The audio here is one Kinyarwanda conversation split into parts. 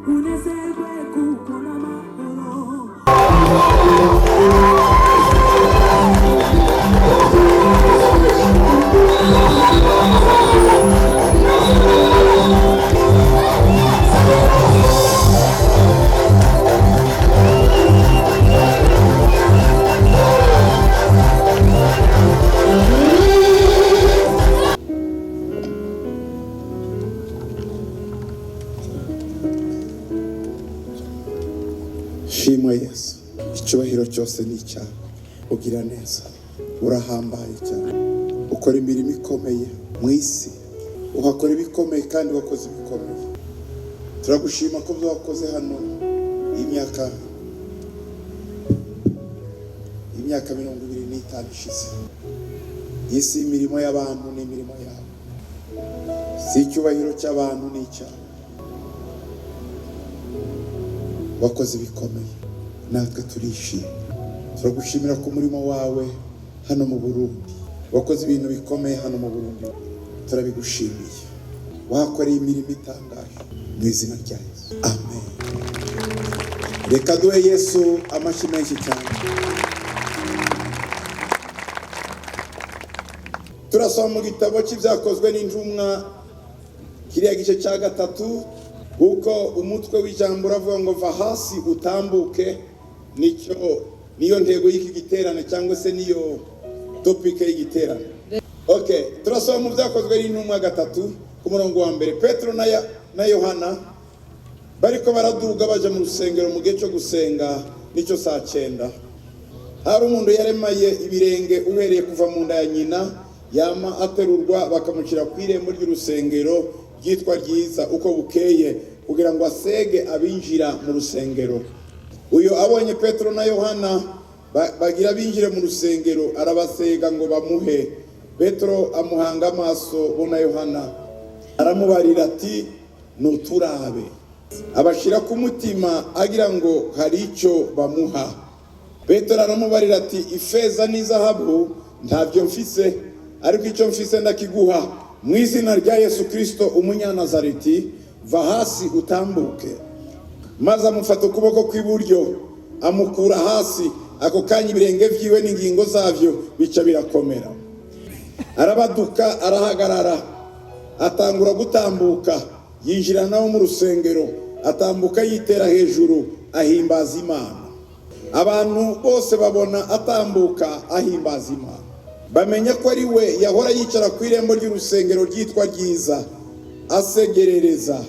Unezerwe kuko n'amahoro. Shimwa Yesu, icyubahiro cyose ni icyawe. Ugira neza, urahambaye cyane, ukora imirimo ikomeye mu isi, uhakora ibikomeye kandi wakoze ibikomeye. Turagushima ko byo wakoze hano imyaka 25 ishize. Iyi si imirimo y'abantu, ni imirimo yawe, si icyubahiro cy'abantu, ni icyawe. Wakoze ibikomeye, natwe turishimye. Turagushimira ku murimo wawe hano mu Burundi. Wakoze ibintu bikomeye hano mu Burundi, turabigushimiye. Wahakoreye imirimo itangaje, mu izina rya Yesu, amen. Reka duhe Yesu amashyi menshi cyane. Turasoma mu gitabo cy'Ibyakozwe n'Intumwa, kiriya gice cya gatatu, kuko umutwe w'ijambo uravuga ngo "Va hasi utambuke". Nicyo niyo ntego y'iki giterane, cyangwa se niyo topic y'igiterane. Okay, turasoma mu Byakozwe n'Intumwa 3 ku murongo wa mbere. Petero na Yohana bariko baraduga baja mu rusengero mu gihe cyo gusenga, nicyo saa 9. Hari umuntu yaremaye ibirenge uhereye kuva mu nda ya nyina, yama aterurwa bakamushyira ku irembo ry'urusengero ryitwa Ryiza uko bukeye, kugira ngo asege abinjira mu rusengero. Uyu abonye Petero na Yohana bagira binjire mu rusengero, arabasega ngo bamuhe. Petero amuhanga amaso bo na Yohana, aramubarira ati: "Nuturabe." Abashyira ku mutima agira ngo hari icyo bamuha. Petero aramubarira ati: "Ifeza n'izahabu ntabyo mfise, ariko icyo mfise ndakiguha. Mu izina rya Yesu Kirisito Umunyanazareti, va hasi utambuke." Maze amufata ukuboko kw'iburyo, amukura hasi. Ako kanya ibirenge byiwe n'ingingo zabyo bica birakomera, arabaduka, arahagarara, atangura gutambuka. Yinjira nawe mu rusengero, atambuka yitera hejuru, ahimbaza Imana. Abantu bose babona atambuka ahimbaza Imana, bamenya ko ari we yahora yicara ku irembo ry'urusengero ryitwa Ryiza asegerereza.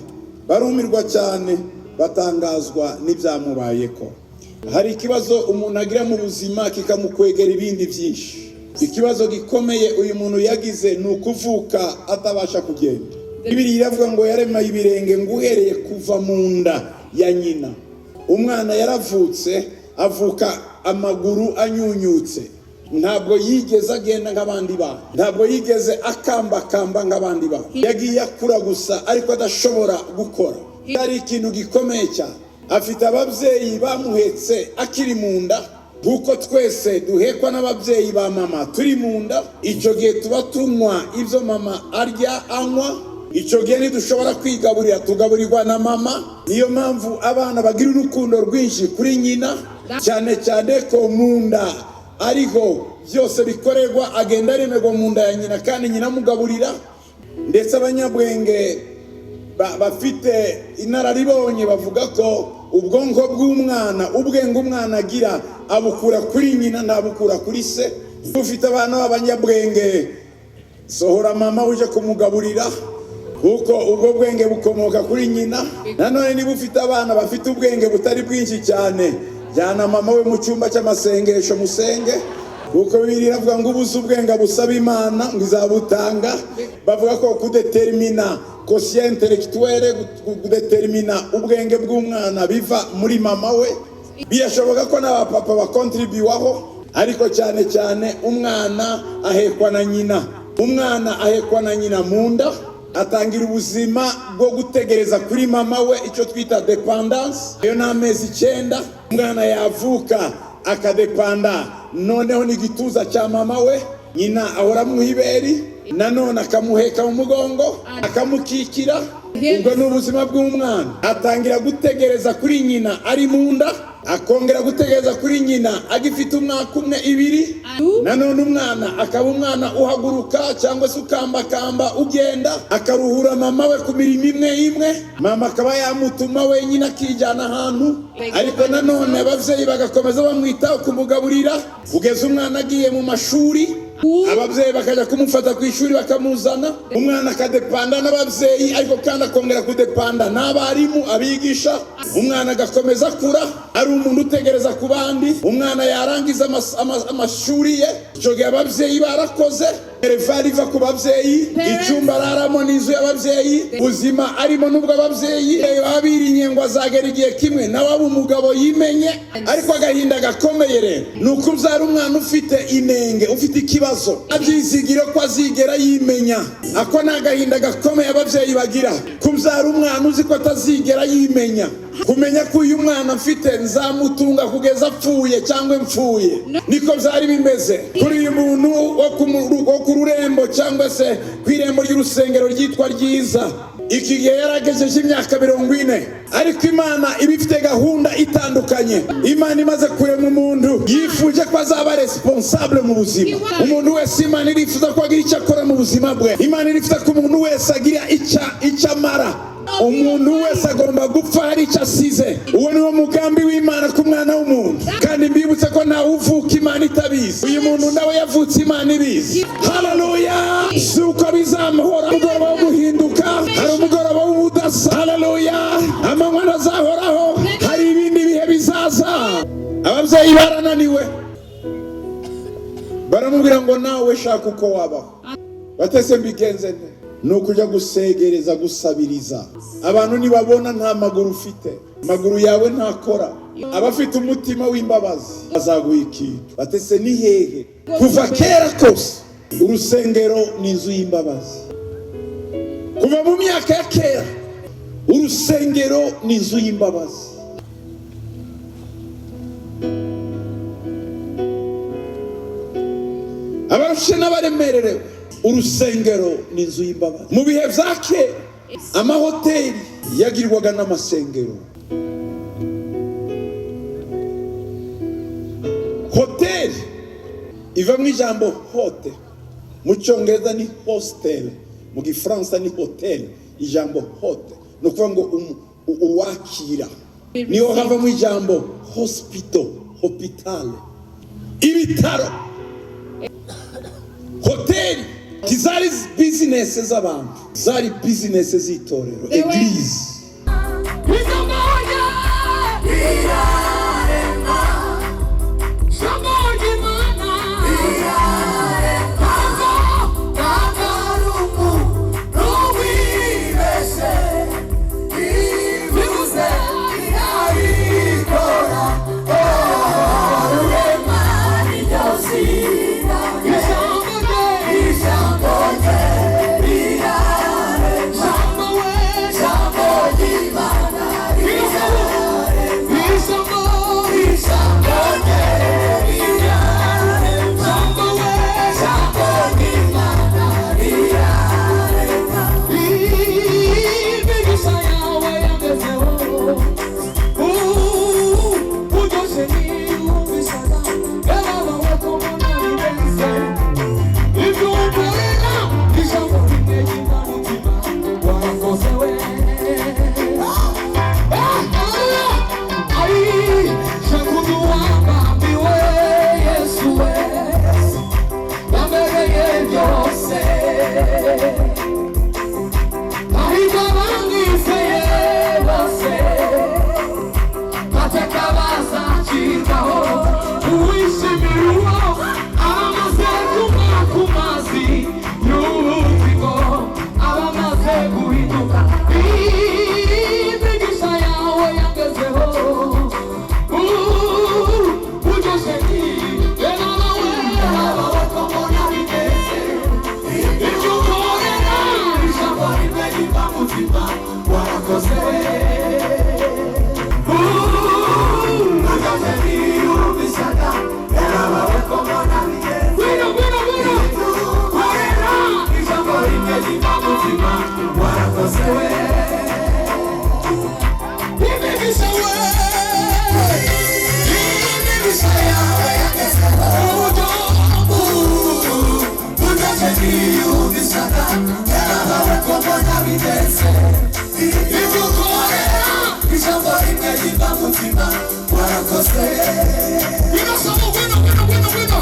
Barumirwa cyane, batangazwa n'ibyamubayeko. Hari ikibazo umuntu agira mu buzima kikamukwegera ibindi byinshi. Ikibazo gikomeye uyu muntu yagize ni ukuvuka atabasha kugenda. Bibiliya iravuga ngo yaremaye ibirenge ngo uhereye kuva mu nda ya nyina. Umwana yaravutse, avuka amaguru anyunyutse. Ntabwo yigeze agenda nk'abandi bana, ntabwo yigeze akambakamba nk'abandi bana. Yagiye akura gusa ariko adashobora gukora. Ari ikintu gikomeye cyane. Afite ababyeyi bamuhetse akiri mu nda, nk'uko twese duhekwa n'ababyeyi ba mama turi mu nda. Icyo gihe tuba tunywa ibyo mama arya, anywa. Icyo gihe ntidushobora kwigaburira, tugaburirwa na mama. Niyo mpamvu abana bagira urukundo rwinshi kuri nyina, cyane cyane ko mu nda ariho byose bikorerwa. Agenda aremerwa mu nda ya nyina kandi nyina amugaburira. Ndetse abanyabwenge bafite inararibonye bavuga ko ubwonko bw'umwana, ubwenge umwana agira, abukura kuri nyina, ntabukura kuri se. Ufite abana b'abanyabwenge, sohora mama uje kumugaburira, kuko ubwo bwenge bukomoka kuri nyina. Nanone niba ufite abana bafite ubwenge butari bwinshi cyane, jyana mama we mu cyumba cy'amasengesho musenge, kuko Bibiliya iravuga ngo ubuze ubwenge busaba Imana ngo izabutanga. Bavuga ko kudetermina quotient intellectuel, kudetermina ubwenge bw'umwana, biva muri mama we. Birashoboka ko n'abapapa bakontribuwaho, ariko cyane cyane umwana ahekwa na nyina. Umwana ahekwa na nyina mu nda, atangira ubuzima bwo gutegereza kuri mama we, icyo twita dépendance. Iyo ni amezi 9. Umwana yavuka akadepanda noneho n'igituza cya mama we. Nyina ahora amuha ibere, nanone akamuheka mu mugongo, akamukikira. Ubwo ni ubuzima bw'umwana. Atangira gutegereza kuri nyina ari mu nda, akongera gutegereza kuri nyina agifite umwaka umwe, ibiri. Nanone umwana akaba umwana uhaguruka cyangwa se ukambakamba, ugenda, akaruhura mama we ku mirimo imwe imwe. Mama akaba yamutuma wenyine akijyana ahantu, ariko nanone ababyeyi bagakomeza bamwitaho, kumugaburira, kugeza umwana agiye mu mashuri. Ababyeyi bakajya kumufata ku ishuri bakamuzana. Umwana akadepanda n'ababyeyi, ariko kandi akongera kudepanda n'abarimu, abigisha. Umwana agakomeza akura ari umuntu utegereza ku bandi. Umwana yarangiza amashuri ye, icyo gihe ababyeyi barakoze, minerval iva ku babyeyi, icyumba araramo n'inzu y'ababyeyi, ubuzima arimo n'ubwo ababyeyi baba birinye ngo azagera igihe kimwe nawe aba umugabo yimenye. Ariko agahinda gakomeye rero ni uko ubyara umwana ufite inenge, ufite ikibazo, abyizigire ko azigera yimenya. Ako ni agahinda gakomeye ababyeyi bagira, kubyara umwana uzi ko atazigera yimenya, kumenya ko uyu mwana mfite nzamutunga kugeza apfuye cyangwa mpfuye. Niko byari bimeze kuri uyu muntu wo ku rurembo, cyangwa se ku irembo ry'urusengero ryitwa Ryiza. Iki gihe yaragejeje imyaka 40, ariko Imana iba ifite gahunda itandukanye. Imana imaze kurema umuntu, yifuje ko azaba responsable mu buzima. Umuntu wese, Imana irifuza ko agira icyo akora mu buzima bwe. Imana irifuza ko umuntu wese agira icyo amara. Umuntu wese agomba gupfa hari icyo asize. Uwo ni wo mugambi w'Imana ku mwana w'umuntu. Kandi mbibutse ko ntawe uvuka Imana itabizi. Uyu muntu nawe yavutse Imana ibizi. Haleluya! Si uko bizamuhora. Umugoroba wo guhinduka, hari umugoroba w'ubudasa. Haleluya! Amanywa ntazahoraho, hari ibindi bihe bizaza. Ababyeyi barananiwe, baramubwira ngo: "Nawe shaka uko wabaho." Batese: "Mbigenze nte?" Ni ukujya gusegereza, gusabiriza. Abantu nibabona nta maguru ufite, amaguru yawe ntakora, abafite umutima w'imbabazi bazaguha ikintu. Batese: "Ni hehe?" Kuva kera kose urusengero ni inzu y'imbabazi. Kuva mu myaka ya kera urusengero ni inzu y'imbabazi. Abarushe n'abaremererewe, urusengero ni inzu y'imbabazi. Mu bihe bya kera amahoteli yagirwaga n'amasengero. Hoteli iva mu ijambo hote. Mu Cyongereza ni hostel, mu Gifaransa ni hotel. Ijambo hote ni ukuvuga ngo uwakira. Niho hava mu ijambo hospital, hôpital, ibitaro. Hoteli ntizari bizinesi z'abantu, zari bizinesi z'itorero, église. Ijambo rirarema, Jambo ry'Imana rirarema, ntabwo ari umuntu wibeshye, ibivuze irabikora, Rurema niryo zina rye, ijambo rye rirarema, Jambo we, Jambo. Yarabawe ko mbona bigenze. Ibyo ukorera, ijambo rimwe riva mu mutima, warakoze. Ngwino Samu, ngwino, ngwino, ngwino, ngwino.